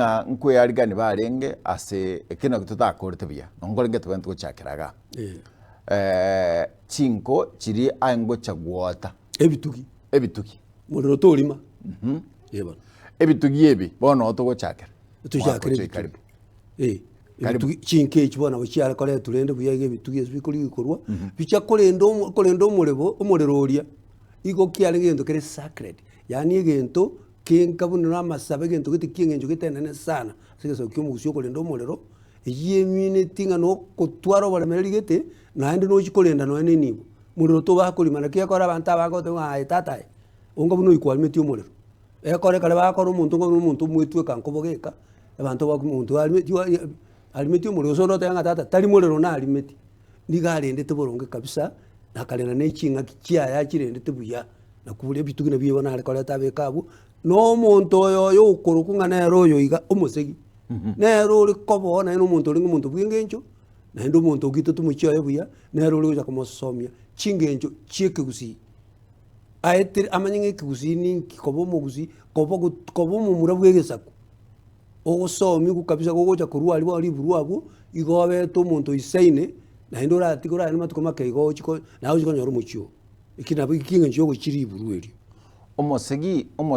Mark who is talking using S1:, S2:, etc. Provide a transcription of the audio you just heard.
S1: Ng'a nkoearigani barenge ase ekio naki totakorete buya, nonye nkorenge tobwenerete gochakera igaa. Chinko chiria aye ngocha gwota.
S2: Ebitugi.
S1: Ebitugi.
S2: Morero torima. Eh bono.
S1: Ebitugi ebi bono noo togochakera.
S2: Tochakere
S1: Mwaka
S2: ebitugi.
S1: karibu.
S2: Eh,
S1: Karibu.
S2: ebitugi chinko echi bono nabo chiare koretwa rende buya iga ebitugi ase bikorigwa korwa, bicha korenda omo korenda omorebo omorero oria, igo kiarenge egento kere sacred, yaani egento Kenka buna namasabo egento gete ki'engencho getenene sana ase egesaku ki'omogusi okorenda omorero, eyio emineti ng'a nokotwara oboremereri gete, naende nochia korenda nonya na enibo. Morero tobakorima naki ekero abanto aba bagoteba ng'a aye tata aye, onga buna oyio kwarimeti omorero. Ekore ekero bakora omonto onga buna omonto omwetweka nkobogeka, abanto baku omonto arimeti arimeti omorero gose onde oteba ng'a tata tari morero narimeti. Nigo arendete boronge kabisa, na akarenda ne ching'aki chiaye achirendete buya. Na kobua ebitugi nabio bono are koreta abeke abwo, na omonto oyo oyo okorokwa ng'a nere oyo iga omosegi, nere ore koboa naende omonto orenge omonto bw'engencho, naende omonto ogitete omochie oye buya, nere ore gocha komosomia chingencho chia ekegusii. Aetire amanye ng'a ekegusii ninki koba omogusii, koba got koba omomura bwa egesaku, ogosomiwa kabisa gogocha korwa aria bono riburwa abwo, igo obete omonto oisaine, naende oratige oragende amatuko make igo ochi ko naye ochi konyora omochie oo. Eki nabo eki engencho y'ogochia riburwa erio.
S1: Omosegi, omosegi.